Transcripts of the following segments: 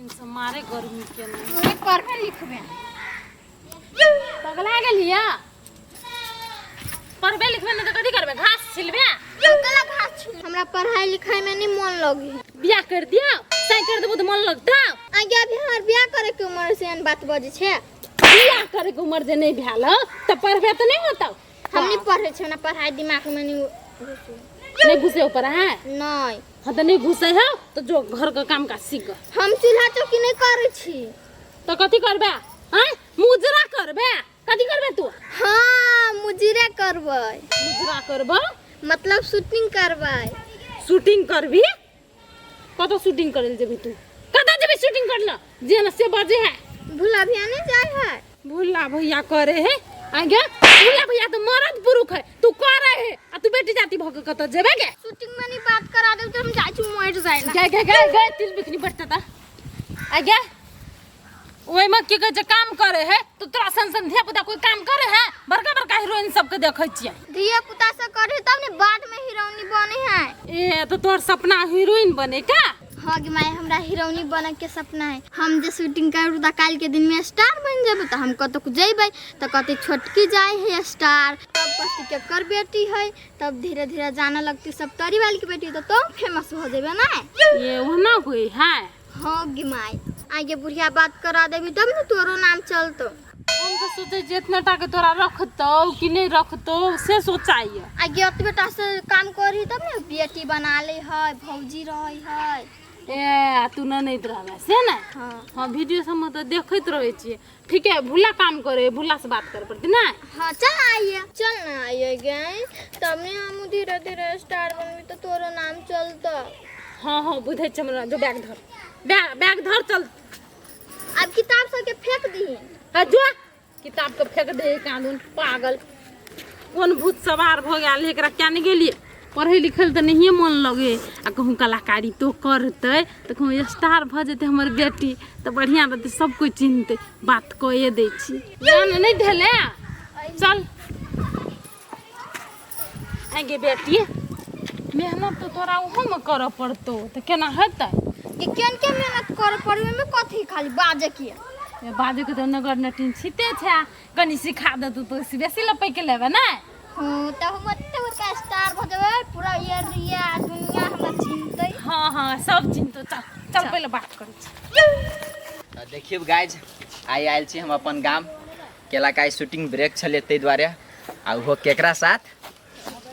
दिनसँ मारे गर्मी केने। तू पढ़बे लिखबे? पगला गेलियै? पढ़बे लिखबे नहि तऽ कथी करबे? घास छिलबे? केला घास छिल? हमरा पढ़ाई लिखाई में नहीं मन लगे है। बियाह कर दिया, साई कर देबो तऽ मन लगता? आगे अभी हमर बियाह करे के उम्र से एहन बात बजे छे। बियाह करे के उम्र जे नहीं भेल हौ तऽ पढ़बे तऽ नहीं होतौ। हम नहीं पढ़े छे ना, पढ़ाई दिमाग में नहीं घुसे। नहीं घुसे ऊपर है? नहीं। हाँ तऽ नहीं घुसे हौ तऽ जो घर के काम काज सीख। हम चूल्हा चौकी नहीं करे छी। तऽ कथी करबे? आँय, मुजरा करबे? कथी करबे तू? हाँ, मुजरे करबै। मुजरा करबो? मतलब शूटिंग करबै। शूटिंग करबी? कतऽ शूटिंग करे लए जेबी तू? कतऽ जेबी शूटिंग करे लए? जे न से बजे है। भूला भैया नहीं जाय है? भूला भैया करे है? आगे भूला भैया तो मरद पुरुख है, तू करे है आ तू बेटी जाति भऽ के कतऽ जेबे गे? शूटिंग में नहीं बात करा देब तो हम जाय छी मर जाय ला। गए गए गए गए, तिल बिखनी बटता ता। आगे ओहिमे की कहै छै काम करे है तो तोरा सन सन धिया पुता कोई काम करे है? बड़का बड़का हीरोइन सबके देखै छियै। धिया पुता से करे तब ने बाद में हीरोइनी बने है। ए तो तोहर सपना हीरोइन बने का? हाँ गे माय, हमरा हीरोइनी बने के सपना है। हम जे शूटिंग करू त काल के दिन में स्टार बन जेबै, त हम कतौ जेबै त कहते छोटकी जाय है स्टार, तब कहते केकर बेटी है, तब धीरे धीरे जाने लगती सब तरी वाली के बेटी, तो तुम फेमस हो जेबे ना। ये ओना हुई है? हाँ गे माय, आगे बुढ़िया बात करा देबी तब ने तोरो नाम चलतो। हम तो सोचे जे इतना टा के तोरा रखतौ कि नहीं रखतौ से सोचाइए। आगे ओतबे टा से काम करी तब ने बेटी बना ले है, भौजी रहे है। ए तू न नहीं रहबे से ने? हाँ। हाँ, वीडियो सब में तो देखैत रहै छियै। ठीक है, भूला काम करे, भूला से बात करे पड़ती ना। हाँ चल आइए, चल ना आइए गए, तब ने हम धीरे धीरे स्टार बनबी तो तोरो नाम चलतो। हाँ हाँ बुझै छै हमरा, जो बैग धर, बैग बैग धर चल। अब किताब सबके फेंक दही। हाँ जो किताब के फेंक दे कानून पागल। कोन भूत सवार भ गेल एकरा, क्या नहीं गेलिए? पढ़े लिखे तऽ नहिए मन लगे आ कहूँ कलाकारी तो करतै तऽ कहूँ स्टार भऽ जेतै हमर बेटी तऽ बढ़िआँ रहतै, सब कोइ चिन्हतै। बात कए दै छी। जान नहि भेलै, चल आगे बेटी, मेहनत तऽ तोरा ओहोमे करऽ पड़तौ तऽ केना हेतै? कि केन के मेहनत करे पड़ी ओहिमे? कथी खाली बाजे के? ए, बाजे के तऽ नगर नटिन छिते छै, कनि सिखा देतौ तऽ बेसी लपैक लेबै ने। हाँ, तऽ हम एते बड़का स्टार भऽ जेबै, पूरा एरिया दुनिया हमरा चिन्हतै। हाँ हाँ सब चिन्हतौ। चल चल, पहिले बात करै छी। तऽ देखियौ गाइज, आइ आयल छी हम अपन गाम, केला आइ शूटिंग ब्रेक छलै ताहि दुआरे, आ ओहो केकरा साथ?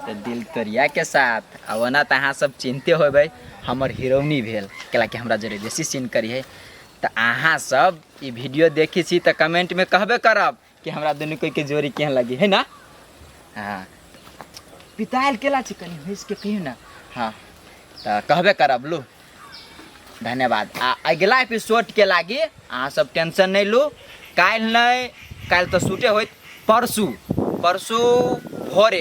तऽ दिल तोरियाके साथ। आ ओना तऽ अहाँ सब चिन्हते होबै, हमर हीरोइनी भेल, कैलाकि हमरा जरे बेसी सीन करी है। तऽ अहाँ सब ई वीडियो देखै छी तऽ कमेंटमे कहबे करब कि हमरा दुनू कोई के जोड़ी केहन लगी है ना। हाँ, पितायल केला छी, कनि हँसि के कहियौ ना। हाँ तऽ कहबे करब। लू धन्यवाद। आ अगिला एपिसोडके लागि अहाँ सब टेंशन नहि लू, काल्हि नहि, काल्हि तऽ शूटे होइत, परसू, परसू भोरे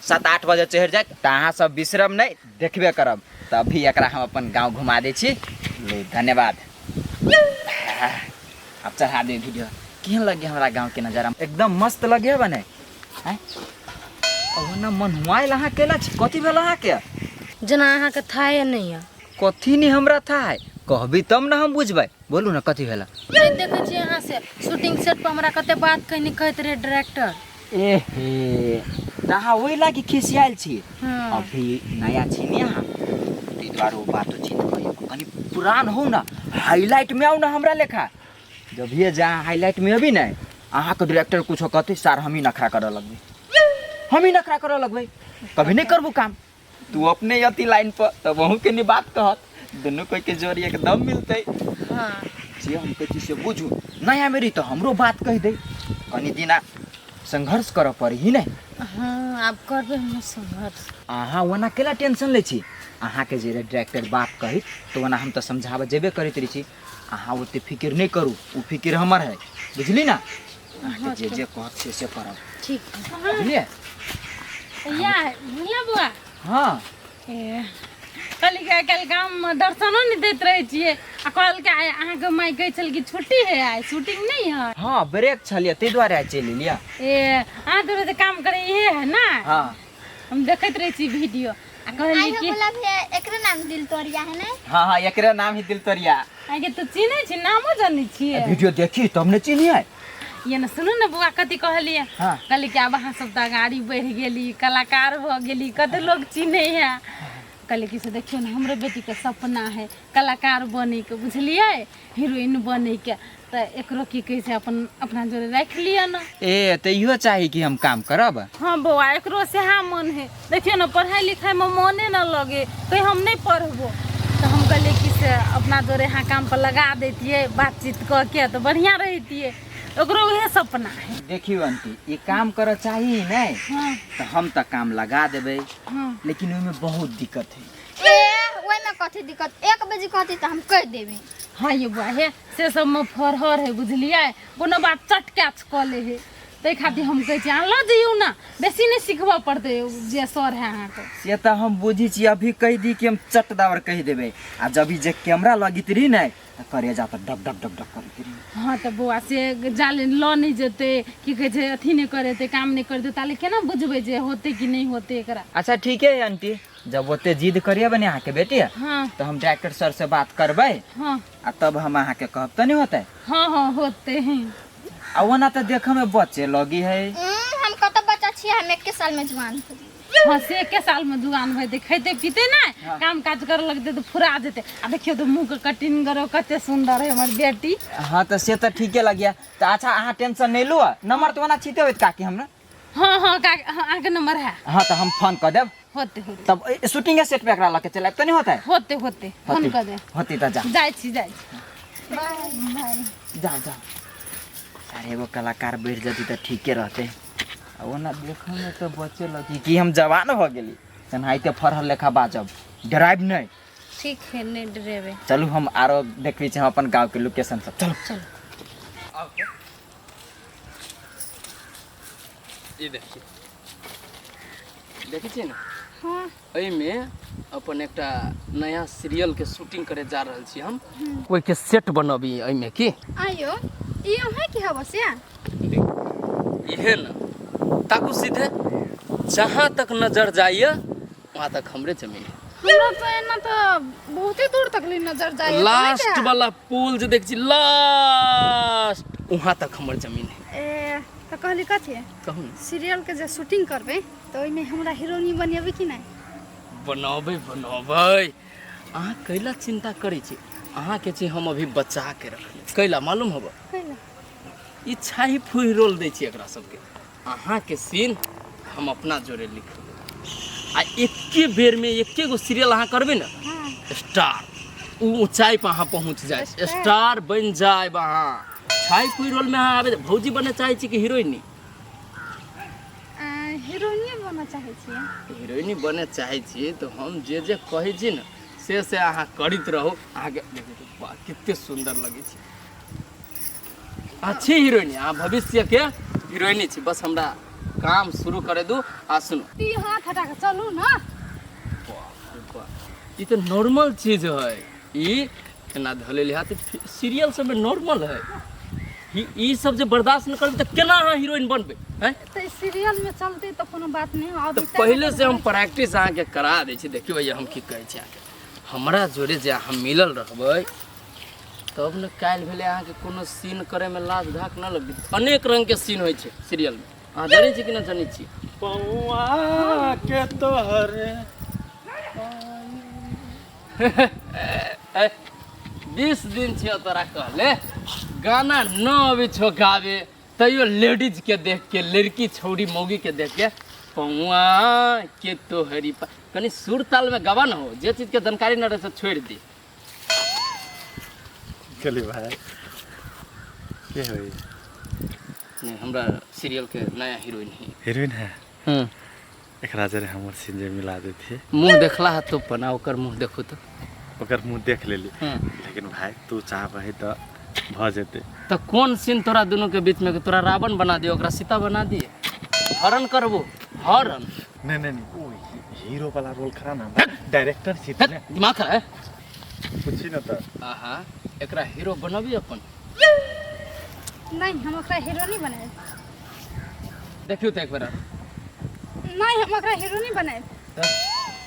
7-8 बजे चढ़ि जायत, तऽ अहाँ सब बिसरब नहि, देखबे करब। तऽ अभी एकरा हम अपन गाँव घुमा दै छी। लू धन्यवाद। अब चढ़ा दे वीडियो। केहन लगे हमरा गाँवके नजारा? एकदम मस्त लगे बने। आँय, ओना मन हुआयल अहाँ केला छी? कथी भेल अहाँके? जेना अहाँके थाहे नहि यऽ। कथी नहीं हमरा था है, कहबी तब ना हम बुझबै। बोलू ना कथी भेल? नहि देखै छियै अहाँ से शूटिंग सेट पर हमरा कते बात कहनी कहैत रहे डायरेक्टर। ए हे, तऽ अहाँ ओहि लागी खिसियायल छी? हाँ। अभी नया छी ने अहाँ, ताहि दुआरे ओ बातो चिन्ह कहियो। कनि पुरान हो ना, हाईलाइट में आउ ना हमरा लेखा। जब ये जहाँ हाईलाइट में अभी ने अहाँके डायरेक्टर कुछो कहतै, सार हमही नखरा करऽ लगबै, हमही नखरा करऽ लगबै। कभी नहि करबू काम तू अपने अथी लाइन पर, तब अहूँ के नहीं बात कहत, दुनू कोई के जोड़ी एकदम मिलतै। हाँ। जे हम कहै छी से बुझू, नया मेरी तऽ हमरो बात कहि दे, कनि दिना संघर्ष करऽ पड़ी ही नहि। हाँ, आब करबै हम संघर्ष। अहाँ ओना केला टेंशन लै छी? अहाँके जे डायरेक्टर बात कही तऽ ओना हम तऽ समझाबऽ जेबे करैत रहै छी। अहाँ ओते फिकिर नहि करू, ओ फिकिर हमर है, बुझली ना? अहाँके जे जे कहत से से करब। ठीक है। बुझलियै? या बुझलियै बुआ? हाँ। ए, कहली कि आइ काल्हि गाममे दर्शनो नहि दैत रहै छियै, आ कहलकै आइ अहाँके माय कहै छल कि छुट्टी है, आइ शूटिंग नहि है। हाँ, ब्रेक छलियै ताहि दुआरे आइ चलि एलियै। ए, अहाँ तऽ रोज काम करै इहे है ना? हाँ। हम देखैत रहै छी वीडियो। आ कहली आई हो कि बोला भैया, एकरे नाम दिल तोरिया है ने? हाँ हाँ, एकरे नाम ही दिल तोरिया। आगे तू चिन्है छी, नामो जानै छियै? वीडियो देखी तब ने चिन्हियै। ये ने सुनू ने बौआ, कथी कहलियै? हाँ। कहली कि आब अहाँ सब तऽ अगाड़ी बढ़ि गेली, कलाकार भऽ गेली, कते लोग चिन्है है। कहली कि से देखियौ ने, हमरो बेटीके सपना है कलाकार बनैके, बुझलियै, हीरोइन बनैके, तऽ एकरो की कहै छै अपन अपना जोड़े राखि लिअ ने। ए तऽ इहो चाही कि हम काम करब। हाँ बौआ, एकरो सेहा मन है। देखियौ ने, पढ़ाइ लिखाइमे मने न लगे, कहीं हम नहि पढ़बो। तऽ हम कहलियै कि से अपना जोड़े यहाँ काम पर लगा दैतियै, बातचीत कऽ के तऽ बढ़िआँ रहितियै। ओकरो उहे सपना है। देखियौ आंटी, ई काम करऽ चाही नहि? हाँ। तऽ हम तऽ काम लगा देबै। हाँ। लेकिन ओहिमे बहुत दिक्कत है। ए, ओहिमे कथी दिक्कत? 1 बजे कहती तऽ हम कहि देबै। हाँ ये बौआ, हे से सबमे फरहर है, बुझलियै, कोनो बात चट कैच कऽ ले है, ताहि खातिर हम कहै छी अहाँ लऽ जइयौ ने, बेसी नहि सिखबऽ पड़तै जे सर है अहाँके। से तऽ हम बुझै छी, अभी कहि दी कि हम चट दावर कहि देबै, आ जब ई जे कैमरा लगित रही ने तऽ करे जा तऽ डब डब डब डब करैत रही। हाँ तऽ बौआ, से जाले लऽ नहि जेतै, की कहै छै, अथी नहि करेतै, काम नहि करेतै, ताले केना बुझबै जे होतै कि नहि होतै एकरा? अच्छा ठीके है आंटी, जब ओते जिद करिए बने अहाँके बेटी, हाँ। तऽ हम डायरेक्टर सर से बात करबै। हाँ। आ तब हम अहाँके कहब, तऽ नहीं होतै? हाँ हाँ, होते हैं। आ ओना तऽ देखऽ में बच्चे लगी है। हम कतऽ बच्चा छियै, हम 1 साल में जवान भेलियै। हाँ से 1 साल में जुआन भए जेतै, खैते पीते ने, काम काज करऽ लगतै तऽ फुरा जेतै। आ देखियौ तऽ मुँह के कटिंग करो, कते सुन्दर है हमर बेटी। हाँ तऽ से तऽ ठीके लगिया। तऽ अच्छा, अहाँ टेंशन नहीं लू, नंबर तऽ ओना छीते होइत काकी हमरा। हाँ हाँ काकी, हाँ, अहाँके नंबर है। हाँ तऽ हम फोन कऽ देब। होते होते। तब शूटिंग सेट पे एकरा लऽ के चलायब तऽ नहीं होतै? होते होते, फोन कऽ दे। होती तऽ जा। जाइ छी, जाइ छी, बाय। जाओ जाओ। अरे एगो कलाकार बढ़ि जती तऽ ठीके रहते। आ ओना देखऽ में तऽ बच्चे लगी कि हम जवान भऽ गेली, तेनाहिते फरहर लेखा बाजब, डराइब नहीं। ठीक है, नहीं डरेबै। चलू, हम आरो देखबै छी हम अपन गाँव के लोकेशन सब, चलू। चलू। ई देखिए, देखै छियै ने? हाँ। एहिमे अपन एकटा नया सीरियल के शूटिंग करे जा रहल छी हम, ओहिके सेट बनबी एहिमे की। आयो, ई अहाँ की हबस या? इहे न ताकू, सीधे जहाँ तक नजर जाइए वहाँ तक हमरे जमीन है। हमरा तो एना तो बहुते दूर तक ले नजर जाइए। लास्ट वाला पुल जे देख छी, लास्ट वहाँ तक हमर जमीन है। ए तऽ कहली कथी? कहू ने। सीरियल के जे शूटिंग करबै तऽ ओहिमे हमरा हीरोइनी बनेबै कि नहि? बनबै बनबै, अहाँ कैला चिंता करै छी? अहाँके छी हम अभी बचा के रखले, कैला मालूम हब? कैला? ई छाही फूही रोल दै छी एकरा सबके, अहाँके सीन हम अपना जोरे लिखबै आ एके बेरमे एके गो सीरियल अहाँ करबै ने, स्टार उ ऊंचाई पर अहाँ पहुँच जाए, स्टार बनि जायब अहाँ। छाई फूही रोलमे अहाँ आबे। भौजी, बने चाहै छी कि हीरोइनी? हीरोइने बनऽ चाहै छियै। हीरोइनी बने चाहै छी तऽ हम जे जे कहै छी ने से से अहाँ करैत रहू। अहाँके देखियौ, वाह, कते सुन्दर लगै छै। अहाँ छी हीरोइनी, अहाँ भविष्यके हीरोइनी छी। बस हमरा काम शुरू करे दू। आ सुनू। ती हाथ हटा कऽ चलू ने। बाप रे बाप, ई तऽ नॉर्मल चीज है। ई एना धऽ लेली हाथ, सीरियल सबमे नॉर्मल है। ई सब जे बर्दाश्त नहि करबै तऽ केना अहाँ हीरोइन बनबै हैं? तऽ सीरियल में चलते तऽ कोनो बात नहि। तऽ अभी पहिले से हम प्रैक्टिस अहाँके करा दै छी। देखियौ भैया, हम की कहै छी अहाँके, हमरा जोरे जे अहाँ मिलल रहबै तब ने काल्हि भेलै अहाँके कोनो सीन करैमे लाज धाक नहि लगतै। अनेक रंगके सीन होइ छै सीरियलमे, अहाँ जनै छी कि नहि जनै छी? पौआ के तोहरे ए, 20 दिन छियौ तोरा कहले, गाना न अबै छौ गाबे, तैयो लेडीज के देख के, लड़की छौड़ी मौगी के देख के पौआ के तोहरी कनि सुर ताल में गवा न हो। जे चीज के जानकारी न रहे से छोड़ दी। चली भाई, के होई? नहीं, हमरा सीरियल के नया हीरोइन है। हीरोइन है? हम्म। एकरा जरे हमर सीन जे मिला देती। मुंह देखला है तो बना, ओकर मुंह देखू तो। ओकर मुंह देख लेली। हम्म। लेकिन भाई, तू चाहबही तऽ भऽ जेतै। तो कौन सीन तोरा दोनों के बीच में के तोरा रावण बना दियो, ओकरा सीता बना दिए? हरण करबो, हरण। नहीं नहीं नहीं, ओ हीरो वाला रोल खरा ना, डायरेक्टर छी। हट, दिमाग खराब है। पूछी न तऽ। आहा, एकरा हीरो बनबी अपन? नहीं, हम ओकरा हीरो नहीं बनाएब। देखियो तो एक बार। नहीं, हम ओकरा हीरो नहीं बनाएब। तऽ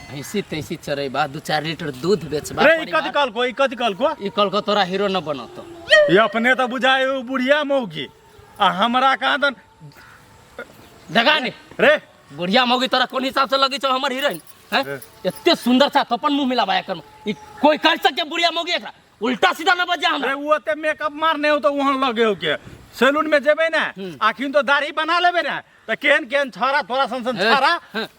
भैंसी तैंसी चरेबा 2-4 लीटर दूध बेचबा। रे, ई कथी कहलको? ई कथी कहलको? ई कहलको तोरा हीरो न बनतो। ये अपने तो बुझाए उ बुढ़िया मौगी आ हमरा कहाँ दन। देखा ने। रे, बुढ़िया मौगी तोरा कोन हिसाब से लगी छौ हमर हीरोइन हैं? एते सुंदर छा तो अपन मुंह मिलाबा एकर, ई कोई कर सके बुढ़िया मौगी? एकरा उल्टा सीधा न बजा हमरा। रे, उ ओते मेकअप मारने हो तो वहां लगे हो के सैलून में जेबे ना, आखिन तो दाढ़ी बना लेबे ना त केहन केहन छाड़ा तोरा सन सन छाड़ा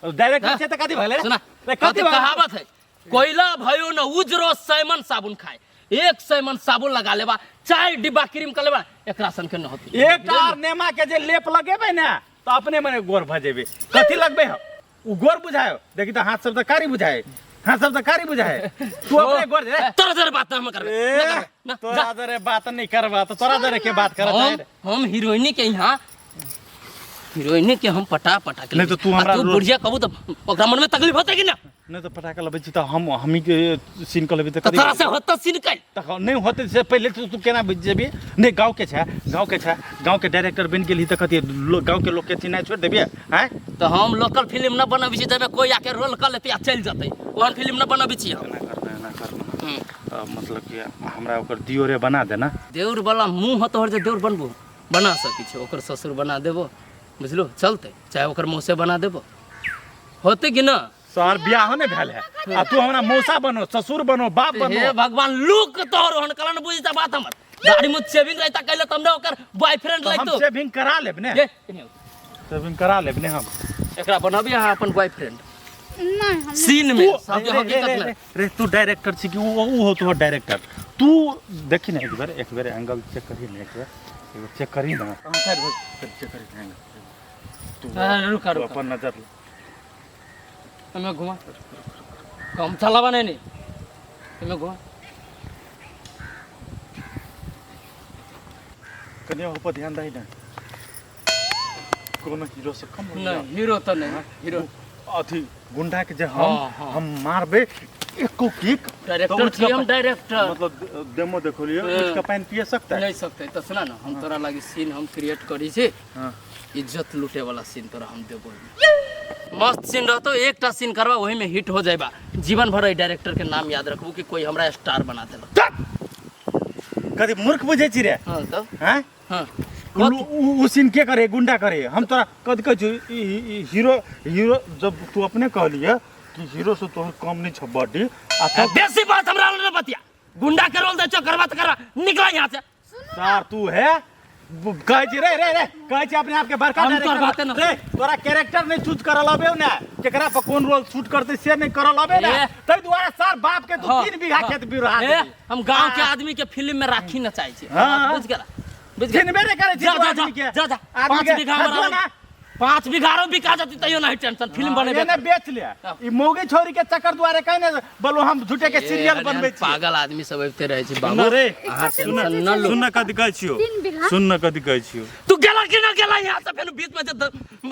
डायरेक्ट छै त कथी भेलै? सुना। रे, कथी कथी भेलै? कहावत है, कोयला भयो न उजरो सैमन साबुन खाए। एक सैमन साबुन लगा लेबा, 4 डिब्बा क्रीम कर लेबा, एकरा सन के न होती। एकटा आर नेमा के जे लेप लगेबे ना त अपने मने गोर भ जेबे। कथी लगबे हो उ गोर बुझायो? देखी त हाथ सब त कारी बुझाए, हाथ सब त कारी बुझाए। तू अपने गोर रे। तोरा जरे बात न हम करबे। ए, न करबे, न, तोरा जा। जरे बात नहीं करबा त तोरा जरे के बात करत हम है? हम हीरोइनी के यहाँ हीरोइनी के हम पटा पटा के नहीं तो तू हमरा आ तू बुढ़िया कहबू त ओकरा मन में तकलीफ होतै कि ना? नहीं तो पटाखा लबै छी त हम हमी के सीन क लेबै त त कथी? तोरा से होतौ सीन कैल? त नहीं होते से पहले तो तू केना बुझि जेबी? नहीं, गाँव के छै, गाँव के छै, गाँव के डायरेक्टर बनि गेलही त कथी गाँव के लोग के चिन्हाइ छोड़ि देबियै? आँय? त हम लोकल फिल्म न बनबै छी जाहिमे कोई आके रोल क लेतै आ चलि जेतै, ओहन फिल्म न बनबै छी हम। एना करना, एना करना। मतलब कि हमरा ओकर दियोरे बना देना। देउर वाला मुँह हो तोहर जे देउर बनबो? बना सकै छी, ओकर ससुर बना देबो, बुझलो चलतै, चाहे ओकर मौसे बना देबो, होतै कि ना? सर, बियाहो नहि भेल है आ तू हमरा मौसा बनो, ससुर बनो, बाप बनो। हे भगवान, लुक तोहर ओहन कला न बुझै बात हमर। दाढ़ी मुँह सेविंग रहता कैले तब ने ओकर बॉयफ्रेंड तो हम लैतो। सेविंग करा लेब ने। ए, कनी आउ। सेविंग करा लेब ने हम। एकरा बनबी अहाँ अपन बॉयफ्रेंड? नहीं, हम सीन में तू- सब रे, रे, हकीकत रे, में। रे, रे, तू डायरेक्टर छी कि उ हो तोहर डायरेक्टर? तू देखी ने, एक बेर, एक बेर एंगल चेक करी ने, एक बेर, एक बेर चेक करी ना। हाँ, साइड हो, चेक करी ने एंगल। तू हाँ, रुका, तू रुका। अपन नजर ले। हमें घुमा कम चलावा नहीं, नहीं हमें घुमा। कनिया ऊपर ध्यान दही ना, कोनो हीरो से कम होइया? नहीं, हीरो तो नहीं, हीरो अथी गुंडा के जे हम हाँ, हाँ। हम मारबे एको किक डायरेक्टर तो उठ छी के हम डायरेक्टर। मतलब डेमो देखो लियो। हाँ। उठ के पानी पिए सकता है? नहीं सकते। तो सुना ना, हम तोरा लागी सीन हम क्रिएट करी छी। हाँ। इज्जत लूटे वाला सीन तोरा हम देबो, मस्त सीन रहतो। एकटा सीन करबा, वही में हिट हो जाएबा, जीवन भर डायरेक्टर के नाम याद रखबू कि कोई हमरा स्टार बना देलक। कथी मूर्ख बुझै छी रे? हाँ तब। हैं? हाँ। उ सीन के करे? गुंडा करे? हम तोरा कथी कहै छी? ई हीरो, हीरो जब तू अपने कहलिए कि हीरो से तोहर कम नहीं छ बॉडी आ तब बेसी बात हमरा न बतिया। गुंडा के रोल दे छो, करवा त करवा, निकला यहाँ से। सर, तू है कहै छी रे रे रे, कहै छी अपने आप के बड़का हम तोहर डायरेक्टर। बाते न- रे, तोरा कैरेक्टर नहीं चूज करल अबे ने, केकरा पर कोन रोल शूट करते से नहीं करल अबे ने। ए। तै दुआरे सर बाप के तू हाँ, 3 बीघा हाँ। खेत बिरहा ए, देली। हम गांव के आदमी के फिल्म में राखी न चाहे छी। हाँ। बुझ गेला, बुझ गेला। चिन्हबे नहीं करे छी जा तू जा आदमी जा के। जा जा। आदमी 5 के- बीघा हाँ, हमरा जो ना। 5 बीघा आरो बिका जती तैयो नहीं टेंशन, फिल्म बनेबे। एने बेच ले। ई मौगी छोरी के चक्कर दुआरे कहीं ने बोलो हम झूठे के सीरियल बनबै छी। पागल आदमी सब अबिते रहे छै बाबू। सुन रे, अहाँ टेंशन न लू। सुन न कथी कहै छियौ। 3 बीघा। सुन न कथी कहै छियौ। तू गेला कि ना गेला यहाँ से? फेर बीच में जे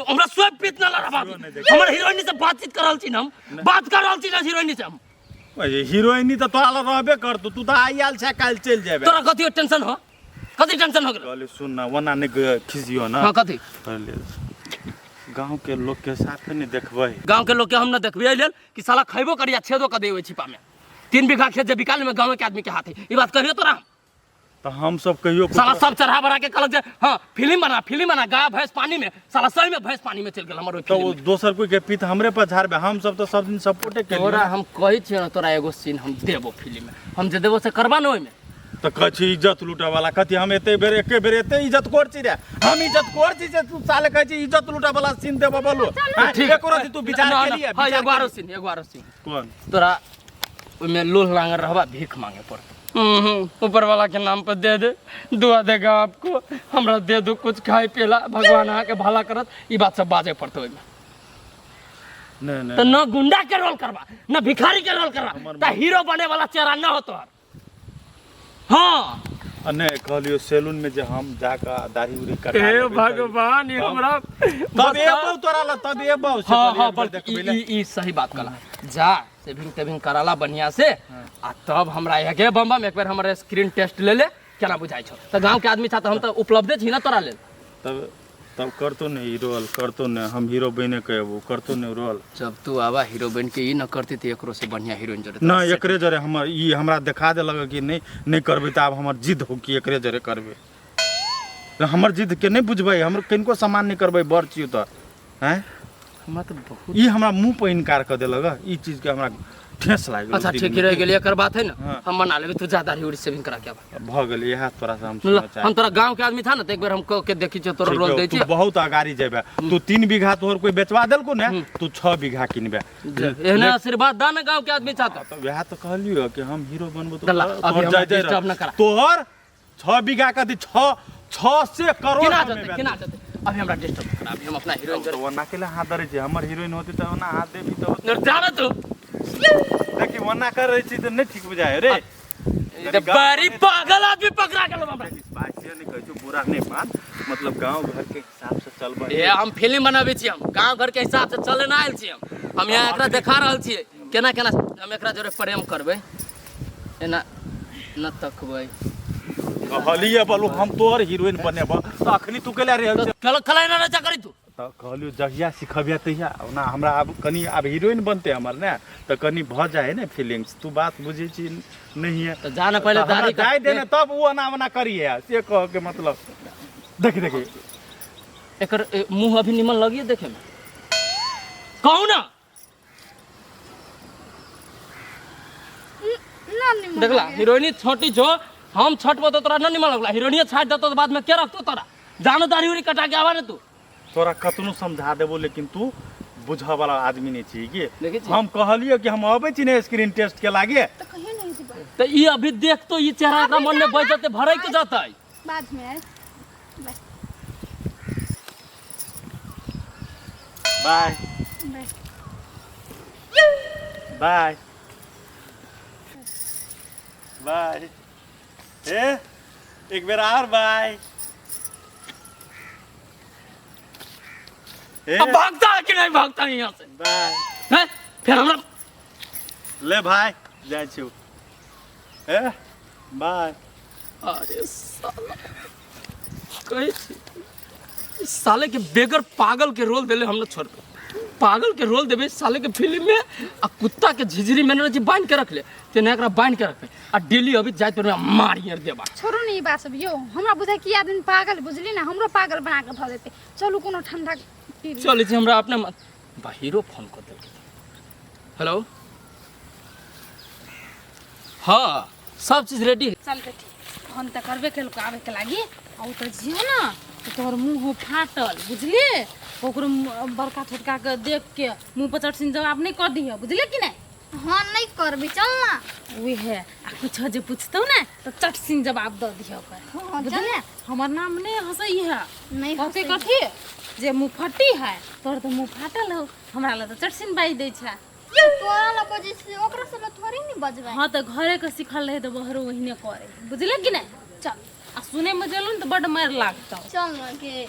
हमरा स्वयं पीत न लड़ा बाबू। हमर हीरोइनी से बातचीत कर रहल छी न, हम बात कर रहल छी न हीरोइनी से हम। ओए, हीरोइनी तऽ तोरा लग रहबे करतौ, तू तऽ आइ आयल छै, काल्हि चलि जेबे। तोरा कथी टेंशन हो? कथी टेंशन हो गेल? कहली सुन न, ओना नहि खिसियो न। हाँ, कथी? कहली गाँव के लोग के साथ नहीं देखबै। गांव के लोग के हम न देखबे एहि लेल कि साला खैबो करी आ छेदो कर दे ओहि छिपा में। 3 बीघा खेत जे बिकाल में गांव के आदमी के हाथ है, ई बात कहियो तोरा हम? तऽ हम सब कहियो साला सब चढ़ा बढ़ा के कहलक जे हाँ फिल्म बना, फिल्म बना, गाय भैंस पानी में, साला सही में भैंस पानी में चलि गेल हमर ओहि तऽ फिल्म ओ में। दोसर कोई के पीत हमरे पर झाड़बे? हम सब तऽ सब दिन सपोर्टे तोरा केलियै। हम कहै छियै ने, तोरा एगो सीन हम देबो फिल्म में, हम जे देबो से करबा ने ओहिमे? तऽ कहै छी इज्जत लूटऽ वाला कथी? हम एते बेर एके बेर एते इज्जत कोर छी रे? हम इज्जत कोर छी जे तू साले कहै छी इज्जत लूटऽ वाला सीन देबो? बोलो। हाँ, एको रति तू विचार ना, ना, केलियै? हाँ, विचार एगो आरो केलियै? सीन, एगो आरो सीन। कोन? तोरा ओहिमे लोह लांगर रहबा, भीख मांगे पड़तौ। ऊपर वाला के नाम पर दे दे, दुआ देगा आपको, हमरा दे दो कुछ खाए पियला, भगवान अहाँके भला करत, ई बात सब बाजे पड़तौ ओहिमे। नहीं नहीं। तो न गुंडा के रोल करबा न भिखारी के रोल करबा त हीरो बने वाला चेहरा न हो तोहर। हाँ। आ नहीं, कहलियो सैलून में जे हम जाके दाढ़ी उड़ी कटा हे लेबै भगवान, ई हमरा तब एबौ तोरा लग, तब एबौ से। हाँ। कहलियै हाँ। एक बेर बल्कि देखबै ई ले। ई ई सही बात कहला। जा, सेविंग तेविंग कराला बढ़िया से आ तब हमरा यहाँ के बम बम एक बेर हमर स्क्रीन टेस्ट ले ले, केना बुझाइ छौ। तऽ गाँव के आदमी छा तऽ हम तऽ उपलब्धे छी ना तोरा लेल। तब तब करतो ने ई रोल, करतो ने, हम हीरो बने के एबो, करतो ने रोल। जब तू आवा हीरो बन के ई न करती त एकरो से बढ़िया हीरोइन जरे ना एकरे जरे हमर ई हमरा देखा देलक कि नहीं नहीं करबै तऽ आब हमर जिद हो कि एकरे जरे करबै। हमर जिद के नहीं बुझबै, हमर किनको सम्मान नहीं करबै बड़ छियौ तऽ आँय। हमरा तऽ बहुत ई हमरा मुँह पर इनकार कऽ देलक, ई चीज के हमरा ठेस लागि गेल। अच्छा ठीक रह गेल, एकर बात है ना। हाँ। हम मना लेबै, तू जा दाढ़ी उड़ी सेविंग करा के आबा। भऽ गेल इएह तोरा से हम मतलब सुनऽ चाहै। हम तोरा गांव के आदमी था ना, तो एक बार हम कह के देखी छियो तोरा ठीक रोल हौ, दै तू छियो। बहुत अगाड़ी जेबे, तू 3 बीघा तोहर कोई बेचवा देलको ने, तू 6 बीघा किनबे। एहने आशीर्वाद दा ना गांव के आदमी चाहता। तऽ वएह तऽ कहलियो कि हम हीरो बनबो तऽ दला, तोहर अभी हमरा जय जय डिस्टर्ब रह। न करा। तोहर 6 बीघा कथी 6 से करोड़ केना कमेबे। जते केना जते, अभी हमरा डिस्टर्ब करा, अभी हम अपना हीरोइन तऽ ओना केला हाथ धरै छै, हमर हीरोइन होती तऽ ओना हाथ देबी तऽ जरे जाना तू। देखी ओना करै छी तऽ नहि ठीक बुझाय रे। ई तऽ बड़ी पागल आदमी पकड़ा गेल हमरा। भाई से नहीं कहै छौ, बुरा नहीं मान, मतलब गांव घर के हिसाब से चलबै। ए हम फिल्म बनाबै छी, हम गांव घर के हिसाब से चले ना आयल छी। हम यहाँ एकरा देखा रहल छियै केना केना हम एकरा जोरे प्रेम करबै, एना न तकबै। कहलिए बोलू हम तोहर हीरोइन बनेब तऽ अखनी तू केला रहल छै? कल कल एना नचा करी तू। तऽ कहलियो जहिया सिखबिया तहिया। ओना हमरा आब कनी आब हीरोइन बनते हमर ने तऽ कनी भऽ जाइ है ने फीलिंग्स, तू बात बुझै छी नहीं है। तऽ जा ने पहिले दाढ़ी जाय दे ने तब ओ ओना ओना करिए, से कह के मतलब देखी देखी एकर मुंह अभी निमन लगिए देखे में, कहू ना। देखला हीरोइनी छोटी छो, हम छटबो तो तोरा न निमन लगला, हीरोइनी छाट देतो तो बाद में के रखतो तोरा? जानो दाढ़ी उड़ी कटा के आवा ने तू। तोरा कतनो समझा देबो लेकिन तू बुझऽ वाला आदमी नहीं छी की। देखै छी? हम कहलियो कि हम अबै छी ने स्क्रीन टेस्ट के लागे। तऽ ई अभी देख तो ई चेहरा एकरा मन में बैठ जते भरक जतै। बाद में आए। बाय बाय बाय। ए एक बेर और बाय। ए अब भागता है कि नहीं भागता है यहाँ से? बाय। हैं? फिर हमरा ले भाई जाइ छी। ए बाय। अरे साला कहै छी इस साले के बेगर पागल के रोल देले हम न छोड़, पागल के रोल देबे साले के फिल्म में आ कुत्ता के झिझरी में न बांध के रख ले तेना एकरा बांध के रखबे आ डेली अभी जाइत पर मारी आर देबा। छोड़ू ने ई बात सब यौ, हमरा बुझाइ कि आदमी पागल बुझली ना, हमरो पागल बना के धऽ देते। चलू कोनो ठंडा पी ली। चलै छी हमरा अपने बा हीरो फोन कर देलकै। हेलो हाँ सब चीज रेडी है। चल बेटी फोन तऽ करबे केलको आबे के लागी, आ ओ तऽ जियो ना तऽ तोहर मुँह हो फाटल बुझलिए, ओकरो बड़का छोटका के देख के मुँह पर चटसिन जवाब नहीं कऽ दिह बुझलिए कि नहीं? हाँ नहीं करबी, चल ना। उहे आ कुछ जे पूछतौ ना तऽ चटसिन जवाब दऽ दिह ओकर। हाँ, चल। बुझलिए? हमर नाम नहीं हंसै है। नहीं कहते हंसै। कथी जे मुँह फटी है, तोहर तऽ मुँह फाटल हौ, हमरा लग तऽ चटसिन बाजि दै छै। तोरा लग बजै छै ओकरा सब लग थोड़ी ने बजबै। हाँ तऽ घरे के सिखल रहे तऽ बहरो ओहिने करे बुझले कि नहीं? चल आ सुने में गेलहुँ तऽ बड्ड मारि लागतौ। चल न के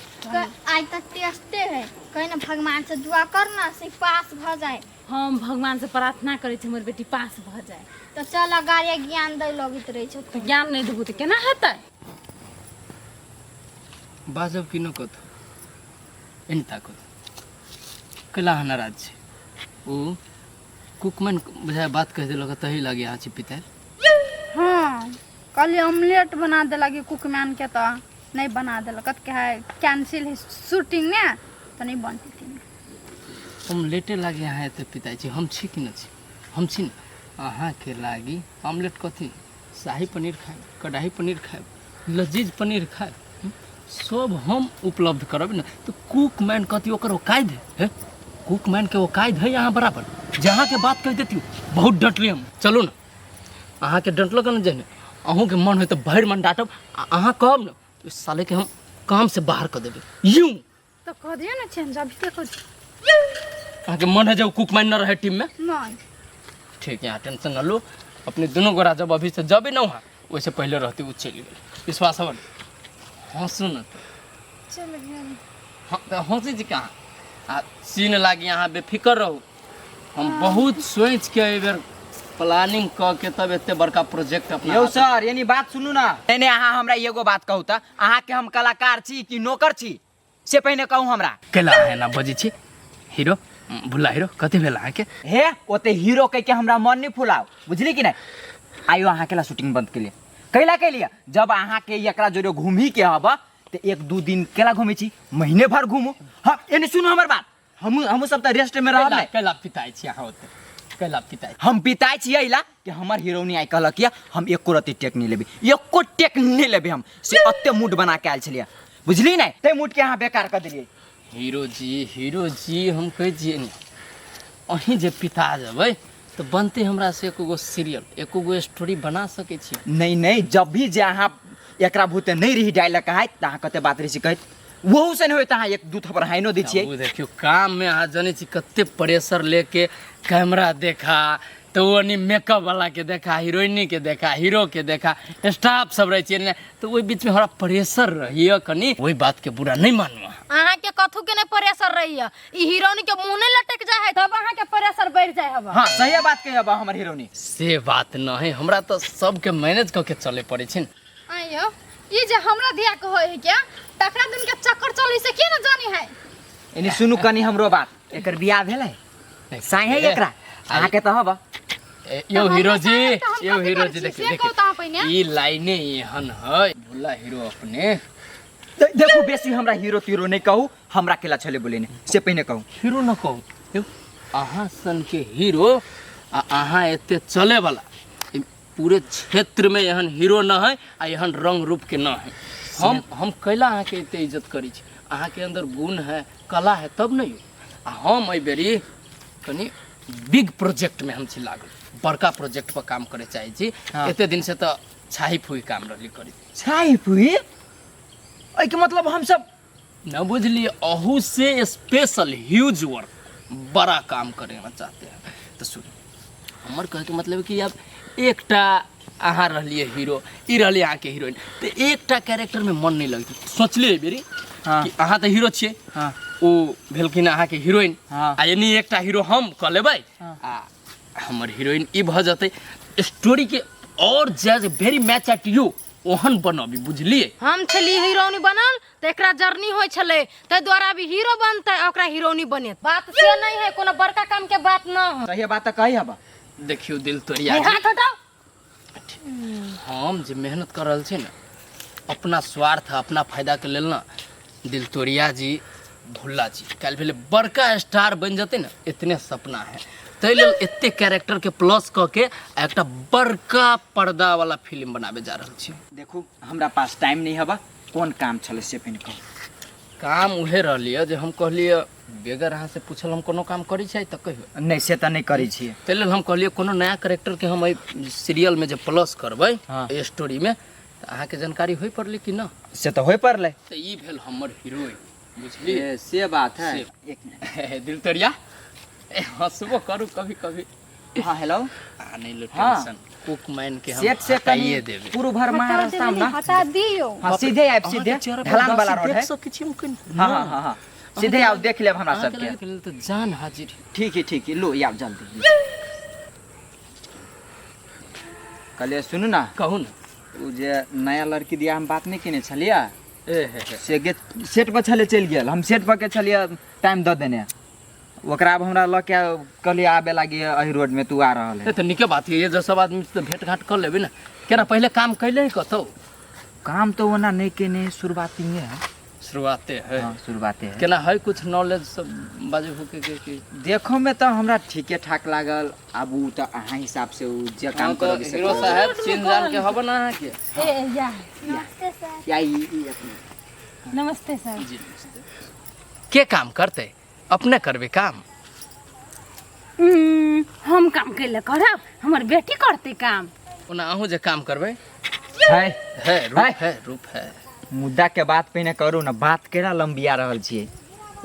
आइ तक टेस्टे है, कहीं ना भगवान से दुआ कर ना से पास भ जाए। हम भगवान से प्रार्थना करै छी हमर बेटी पास भ जाए। तऽ चल गाड़िया ज्ञान दै लगैत रहै छौ। तऽ ज्ञान नहीं देबू तऽ केना हेतै? बाजब कि न कतौ एनी ताकत कैला अहाँ नाराज छी? ओ कुकमैन बुझाय बात कहि देलक तही लागे अहाँ छी पितायल। हाँ कहलिए ऑमलेट बना देलक कुकमैन के तऽ नहीं बना देलक, कत के है कैंसिल है शूटिंग ने तऽ नहीं बनती। ऑमलेटे लागे अहाँ एते पिताइ छी, हम छी कि न छी? हम छी ने अहाँके लागी ऑमलेट कथी शाही पनीर खायब, कढ़ाई पनीर खायब, लजीज पनीर खायब, सब हम उपलब्ध करब ने। तो कुकमैन कथी ओकर औकात है? हे कुकमैन के औकात है यहाँ बराबर, जहाँ के बात कह देती बहुत डटली हम। चलू ना अहाँके डटलक ने जेने अहूँके मन हो तो भरि मन डाँटब, आ अहाँ कहब ने तो साले के हम काम से बाहर कऽ देबै यूं। तो कह दियो ना चेंज अभी देखो। अहाँके मन है जब कुकमैन न रहे टीम में? नहीं। ठीक है, यहाँ टेंशन न लो, अपने दोनों गोरा जब अभी से जब न वहाँ वैसे पहले रहती वो चलि गेल। विश्वास हवन हँसू न तो। चल गेल। हाँ, तो हँसै छी कहाँ? आ सीन लागी अहाँ बेफिकर रहू, हम बहुत सोचि के एहि बेर प्लानिंग कऽ के तब एते बड़का प्रोजेक्ट अपना यौ हाथ- सर यानी बात सुनू ना। नहीं नहीं अहाँ हमरा एगो बात कहू तऽ अहाँके हम कलाकार छी कि नौकर छी? से पहिने कहू हमरा। कैला अहाँ एना बजै छी हीरो, भुल्ला हीरो, कथी भेल अहाँके? हे ओते हीरो कह के हमरा मन नहीं फुलाओ, बुझली कि नहीं? आइयो अहाँ के शूटिंग बंद के लिए कैला के लिए, जब अहाँ के एकरा जोड़े घूमी के हब तो 1-2 दिन केला घूमे छी, महीने भर घूमू। हाँ एने सुनू हमर बात, हम सब त रेस्ट में रहब। कैला पिताई छी अहाँ ओते, कैला पिताई? हम पिताई छी अइला कि हमर हीरोनी आई कहलक या हम एको रति टेक नहीं लेबे, एको टेक नहीं लेबे हम, से अत्ते मूड बना के आयल छलियै, बुझली नहीं? ते मूड के अहाँ बेकार कर देलियै। हीरो जी, हीरो जी हम कहै छियै ने, अहीं जे पिता जेबै तो बनते हमरा से एको गो सीरियल, एको गो स्टोरी बना सकै छी। नहीं नहीं, जब भी जे अहाँ एकरा भूते नहीं रही डायलॉग कहैत त अहाँ कते बात रही छी कहैत, वहू से नहीं होइत अहाँ 1-2 थप्पड़ हाइनो दै छियै। ओ देखियौ काम में अहाँ जनै छी कते प्रेशर लेके कैमरा देखा, तो वो नहीं मेकअप वाला के देखा, हीरोइनी के देखा, हीरो के देखा, स्टाफ सब रहे छियै ने, तो ओहि बीच में हमरा प्रेशर रहिए कनी, ओहि बात के बुरा नहीं मानू अहाँ। अहाँ के कथू के नहीं प्रेशर रहिए, ई हीरोइनी के मुंह नहीं लटक जाए है तब अहाँ के प्रेशर बढ़ जाए हवा। हाँ सही बात कही हवा हमर हीरोइनी। से बात न है, हमरा तो सबके मैनेज कऽ के चले पड़े छै ने। आइयो ई जे हमरा धिया के होय है क्या, तकरा दिन के चक्कर चलै से के न जानी है। एनी सुनू कनी हमरो बात, एकर बियाह भेलै साई है एकरा, अहाँ के त हब। यो हीरो जी, यो हीरो जी देखियो देखियो ई लाइने एहन है भुल्ला हीरो अपने। देखू बेसी हमरा हीरो तीरो नहीं कहू, हमरा केला छले बोले ने से पहिने कहू। हीरो न कहू, अहाँ सन के हीरो आ अहाँ एते चले वाला पूरे क्षेत्र में एहन हीरो न है आ एहन रंग रूप के न है। हम कैला अहाँ के एते इज्जत करी छी, अहाँ के अंदर गुण है, कला है तब नहीं। आ हम एहि बेरी कनी बिग प्रोजेक्ट में हम छी लागल, बड़का प्रोजेक्ट पर काम करे चाहे छी। हाँ। एते दिन से तो छाही फुई काम रहली करी। छाही फुई एहि के मतलब हम सब न बुझलिए, अहू से स्पेशल ह्यूज वर्क बड़ा काम करे चाहते हैं। तो सुन हमर कहे के मतलब कि अब एकटा अहाँ रहलिए हीरो, ई रहलिए अहाँ के हीरोइन, तो एकटा कैरेक्टर में मन नहीं लगते। सोचलिए एहि बेरी हाँ। कि अहाँ तो हीरो छियै, हाँ। ओ भेलखिन अहाँ के हीरोइन, हाँ। आ एनी एकटा हीरो हम कऽ लेबै, हाँ। आ हमर हीरोइन ई भऽ जेतै, स्टोरी के और जज वेरी मैच एट यू ओहन बनबी, बुझलिए? हम छलिए हीरोनी बनल तऽ एकरा जर्नी होइ छलै, ताहि दुआरे अभी हीरो बनतै आ ओकरा हीरोनी बनेत। बात से नहीं है, कोनो बड़का काम के बात न है। सही बात तऽ कही हबा। देखियौ दिल तोड़िया हाथ हटाओ। हम जे मेहनत कर रहल छी ने अपना स्वार्थ अपना फायदा के लेल ना, दिल तोड़िया जी भुल्ला जी काल्हि भेलै बड़का स्टार बनि जेतै ने, इतने सपना है, ताहि लेल एते कैरेक्टर के प्लस कऽ के एकटा बड़का पर्दा वाला फिल्म बनाबे जा रहल छी। देखू हमरा पास टाइम नहीं हबा, कोन काम छलै से पहिने कहू। काम उहे रहलियै जे हम कहलियै बेगर अहाँ से पूछल हम कोनो काम करै छियै तऽ कहियौ। नहीं से तऽ नहीं करै छियै, ताहि लेल हम कहलियै कोनो नया कैरेक्टर के हम एहि सीरियल में जे प्लस करबै, हाँ। एहि स्टोरी में, तऽ अहाँके जानकारी होइ पड़लै कि न? से तऽ होइ पड़लै। तऽ ई भेल हमर हीरोइन, बुझलियै? से बात है। से। एक मिनट। दिल तोड़िया हंसबो करू कभी कभी। हाँ हेलो। आ नहीं लो हाँ। टेंशन, कुक मैन के हम सेठ से हटाइए कनी देबै। पूर्व भर महाराष्ट्र में ना। हटा दियो। हाँ सीधे आबि, सीधे अहाँके चेहरा पर ढलान वाला उदासी रोड है। देख सकै छी हम कनी? हाँ हाँ हाँ हाँ सीधे आओ, देख लेब हमरा अहाँके सबके। लगे लेल तऽ जान हाजिर। ठीक है ठीक है, लो आब जल्दी। कहलियै सुनू ना, कहू ना। ओ जे नया लड़की दिया हम बात नहीं केने छलियै, ए हे हे। से गे सेट पर छलै चलि गेल, हम सेट पर के छलियै टाइम दऽ देने, ओकरा आब हमरा लऽ के कहलियै आबे लागी एहि रोड में तू आ रहल है। तऽ नीके बात है, जे सब आदमी से भेंट घाट कऽ लेबै ने। केना पहिले काम कैले है कतौ? काम तो ओना नहीं केने, शुरुआती है। शुरुआते है। हाँ शुरुआते है। केना है कुछ नॉलेज सब बाजू भूके के कि देखो में तो हमरा ठीके ठाक लागल, आब उ तऽ अहाँ हिसाब से उ जे काम हाँ, तो करबी से हीरो करब। साहब चिन्ह जान के हब ना अहाँ के। ए या नमस्ते सर। या ई अपने। नमस्ते सर। जी नमस्ते। के काम करते? अपने करबे काम? हम काम कैले करब, हमर बेटी करते काम। ओना अहूँ जे काम करबै है है रूप है, रूप है। मुद्दा के बात पहिने करू ना, बात केना लंबिया रहल छियै।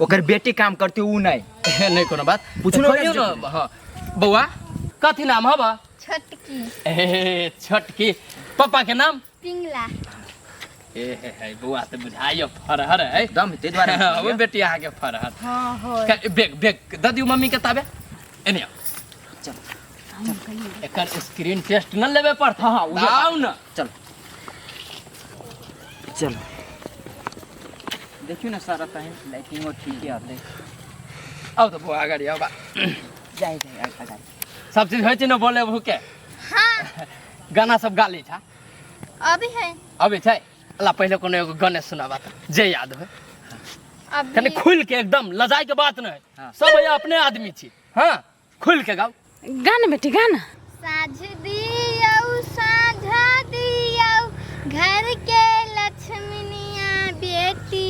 ओकर बेटी काम करती उ नहीं। नहीं कोनो बात पूछू ना कहियौ ना। हाँ बौआ कथी नाम हबा? छोटकी। ए छोटकी, पापा के नाम? पिंगला। ए हे हे बौआ तऽ बुझाइयो फरहर है एकदम, ताहि दुआरे ओ बेटी अहाँ के फरहर। हाँ हो। बैग बैग दऽ दियौ मम्मी के ताबे, एने आउ। चल एकर स्क्रीन टेस्ट न लेबे पड़त। हाँ हाँ आउ ना, चल चल। देखियौ ने सर तहन लाइटिंगो ठीके हतै। आउ तऽ बौआ अगाडि आउ बा। जाइ जाइ अगाडि। सब चीज होइ छै ने बोले भूके? हाँ। गाना सब गा लै छा? अभी है। अबै छै? अल्लाह पहिले कोनो एगो गाने सुनाबा तऽ जे याद होइ। अभी कनि खुलि के एकदम लजाय के बात नहि। हाँ। सब यहाँ अपने आदमी छी। हाँ खुलि के गाउ। गाना बेटी गाना। साँझ दियौ साँझा दियौ घर के लक्ष्मीनिया बेटी।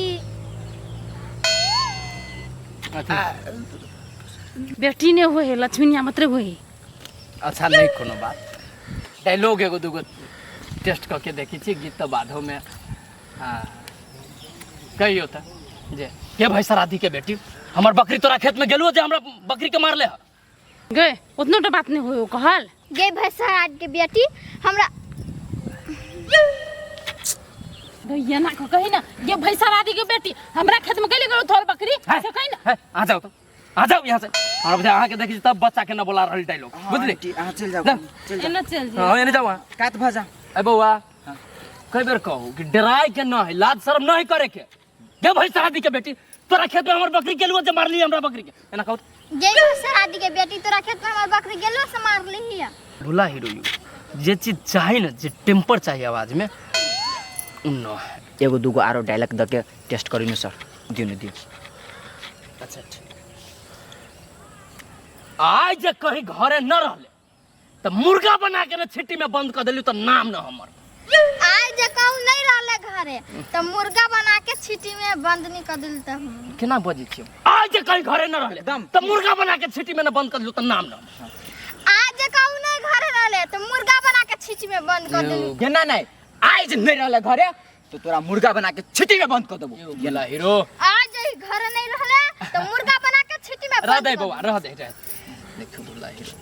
बेटी नहीं होए है लक्ष्मीनिया मात्र होए है। अच्छा नहीं कोनो बात, डायलॉग एगो दूगो टेस्ट कऽ के देखै छी, गीत तऽ बादोमे। हाँ कहियौ तऽ जे के भाई सराधी के बेटी हमर बकरी तोरा खेत में गेलुओ जे हमरा बकरी के मारले ह? गे उतनो टा बात नहीं होयो कहल। गे भाई सराध के बेटी हमरा गैया ना को कही ना गे भाई सराधी के बेटी हमरा खेत में गेली गेलो थोड़ बकरी है, से कही ना। है, आ जाओ तो आ जाओ यहाँ से। हमरा बुझाय अहाँ के देखी तब बच्चा के न बोला रहल डायलॉग बुझली। आंटी, अहाँ चलि जाउ ना। चलि जाउ। एना चल जे। हाँ एने जाओ अहाँ। कात भऽ जाउ। ए बौआ कई बेर कहू कि डराय के न है, लाज शर्म नहीं करे के। गे भाई सराधी के बेटी तोरा खेत में हमर बकरी गेलुओ जे मारली हमरा बकरी के, एना कहू। गे भाई सराधी के बेटी तोरा खेत में हमर बकरी गेलो से मारली हिया। भुला हीरो you जे चीज चाही ना, जे टेम्पर चाहिए आवाज में उ न है। एगो दूगो आरो डायलॉग दऽ के टेस्ट करू ने सर, दियौ ने दियौ। अच्छा ठीक। आइ जे कहीं घरे न रहले तऽ मुर्गा बना के ने छिट्टी में बंद कर देली तऽ नाम न हमर। आइ जे कहूँ नहीं रहले घरे तऽ मुर्गा बना के छिट्टी में बंद नहीं कर देली तऽ हम। केना बजै छियै? आइ जे कहीं घरे न रहले एकदम। तऽ मुर्गा बना के छिट्टी में न बंद कर देली तऽ नाम न हमर। आइ जे कहूँ नहीं घरे रहले तऽ मुर्गा बना के छिट्टी में बंद कर देली। गेना नहीं, आइ जे नहीं रहले घरे तो तोरा मुर्गा बना के छिट्टी में बंद कर देबो। यौ गेला हीरो। आज जे घरे नहीं रहले तो मुर्गा बना के छिट्टी में रह बंद दे कर बौआ, रह दे, रह दे। देखो बुला हीरो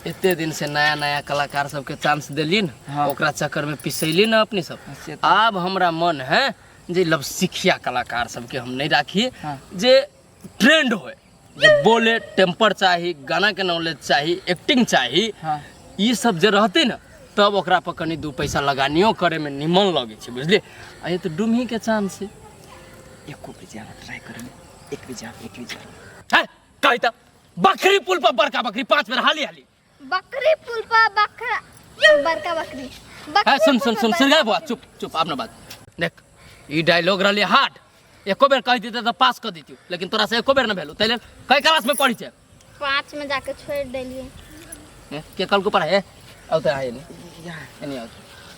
एते दिन से नया नया कलाकार सबके चांस देली न, हाँ। ओकरा चक्कर में पिसैली न अपने सब। से तऽ। आब हमरा मन है जे लवसिखिया कलाकार सबके हम नहीं राखी, हाँ। जे ट्रेंड होए, जे बोले टेम्पर चाही, गाना के नॉलेज चाही, एक्टिंग चाही, हाँ। ई सब जे रहते न तब ओकरा पर कनी 2 पैसा लगानियो करे में निमन लगे छै, बुझलिए? आ ये तो डुमही के चांस है। एको बेर जे अहाँ ट्राई करू, एक बेर जाउ, एक बेर जाउ। है, कही तऽ बकरी पुल पर बड़का बकरी 5 बेर हाली हाली। बकरी पुल पर बकरा बड़का बकरी। है, बकरी सुन, पुल सुन, पर सुन, सुन, बड़का बौआ, बकरी। चुप, चुप, आब ना बात। देख, ई डायलॉग रहलै हार्ड, एको बेर कहि दिते तऽ पास कऽ दितियौ, लेकिन तोरा से एको बेर न भेलौ, ताहि लेल कई क्लास में पढ़ी छै? 5 में जाके छोड़ देलिए। ए, के कल को पढ़ाए? आउ तऽ आइ एने आउ।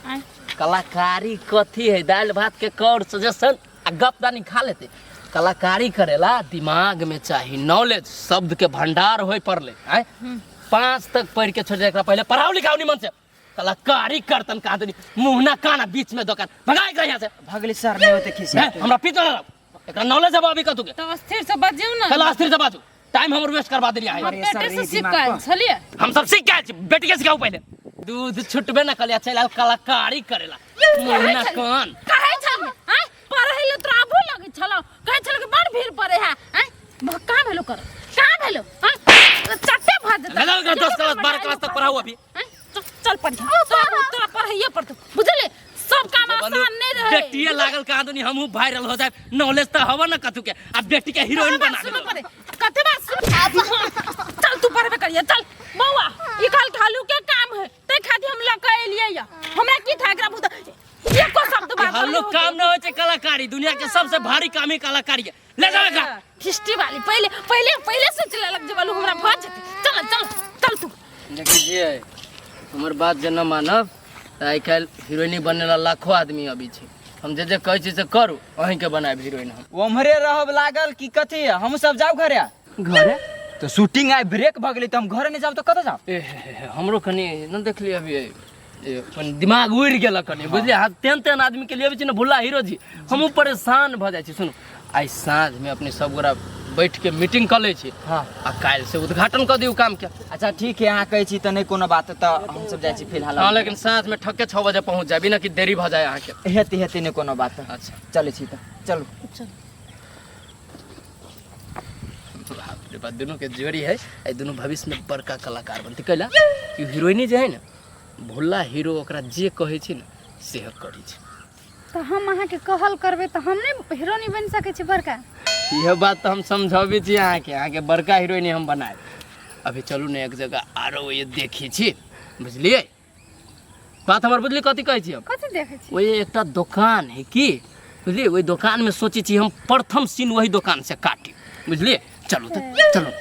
आइ। कलाकारी कथी है? दालि भात के कौर सजेशन आ गपदानी खा लेते। कलाकारी करेला दिमाग में चाही नॉलेज, शब्द के भंडार होय पड़ले। आय 5 तक पढ़ के छोड़ दे, एकरा पहले पढ़ाओ लिखाओ निमन से। कलाकारी करतन कहाँ दनी मुँह ना काना बीच में दुकान भगाए एकरा यहाँ से। भगली सर नहीं होते खिसी। हैं, हमरा पीछे ना रहो, एकरा नॉलेज अब अभी कतू के। तो अस्थिर से बजियौ ना। कल अस्थिर से बाजू, टाइम हमर वेस्ट करवा देलियै अहाँ। हम अरे सर, बेटे से ई सीख दिमाग के आयल पर। छलियै। हम सब सीख के आयल छी, बेटी के सिखाऊ पहले। दूध छुटबे ना कलिया चलि आयल कलाकारी करेला मुँह ना कान। कहै छलियै, आँय, पढ़ै लए तोरा आबो लगै छलौ, कहै छलौ कि बड़ भीड़ पड़ै है, आँय, कहाँ भेलौ कर, कहाँ भेलौ, आँय, चट्टे भऽ जेतौ। ले जाओ, 10 क्लास, 12 क्लास तक पढ़ाऊ अभी। आँय, चल पढ़िया, तोरा पढ़ैये पड़तौ, बुझलियै? सब काम आसान नहीं रहे। बेटिए लागल कहाँ दुनी हमहूँ वायरल हो जाए, नॉलेज तो हवा ना कथू के, अब बेटी के हीरोइन कते बार बना सुनऽ देलौ। पड़े, कते बार सुन, चल तू पढ़बे करिए, चल बौआ, ई कहल खालू के काम है, तै खातिर हम लऽ के एलियै या, हमरा की था एकरा भूत एको शब्द बात हल्लुक काम न होय छै कलाकारी, दुनिया के सबसे भारी काम ही कलाकारी है। ले जाओ एकरा। फिस्टी वाली पहले पहले पहले सोच लेलक जे बालू हमरा भऽ जेतै, चल चल चल तू। देखी जे हमर बात जे न मानब तऽ आइ काल्हि हीरोइनी बने ला लाखों आदमी अबै छै, हम जे जे कहै छी से करू, अहींके बनायब हीरोइन हम। ओम्हरे रहब लागल कि कथी? हम सब जाउ घरे। घरे? तो शूटिंग आइ ब्रेक भऽ गेलै तऽ हम घरे नहि जाउ तऽ कतऽ जाउ? ए हे हे हे, हमरो कनी न देखलियै अभी, ए, कनी दिमाग उड़ि गेल कनी, बुझलियै? हाँ, तेहन तेहन आदमी के लिए अबै छै ने भुल्ला हीरो जी, हमहूँ परेशान भऽ जाइ छी। सुनू, आइ साँझमे अपने सब गोरा बैठ के मीटिंग कऽ लै छी। हाँ। आ काल्हि से उद्घाटन कऽ दियौ काम के। अच्छा ठीक है, अहाँ कहै छी तऽ नहि कोनो बात, तऽ हम सब जाइ छी फिलहाल। हाँ, लेकिन साँझ में ठक्के 6 बजे पहुँच जाबी ना कि देरी भऽ जाए अहाँके। हेतै हेतै नहि कोनो बात। अच्छा चलै छी तऽ चलू। बाप रे बाप, दुनू के जोड़ी है, एहि दुनू भविष्य में बड़का कलाकार बनतै। कैला कि हीरोइनी जे है ने, भोला हीरो ओकरा जे कहै छै ने सेह करै छै। तऽ हम अहाँके कहल करबै तऽ हम नहि हीरोनी बनि सकै छी बड़का? इहो बात तऽ हम समझाबै छी अहाँके, अहाँके बड़का हीरोइन हम बनायब। अभी चलू ने एक जगह आरो ये देखै छी, बुझलियै बात हमर? बुझलियै कथी कहै छी हम? कथी देखै छी? ओहि एकटा दोकान है की, बुझलियै? ओहि दोकानमे सोचै छी हम प्रथम सीन वही दोकान से काटी, बुझलियै? चलू तऽ चलू।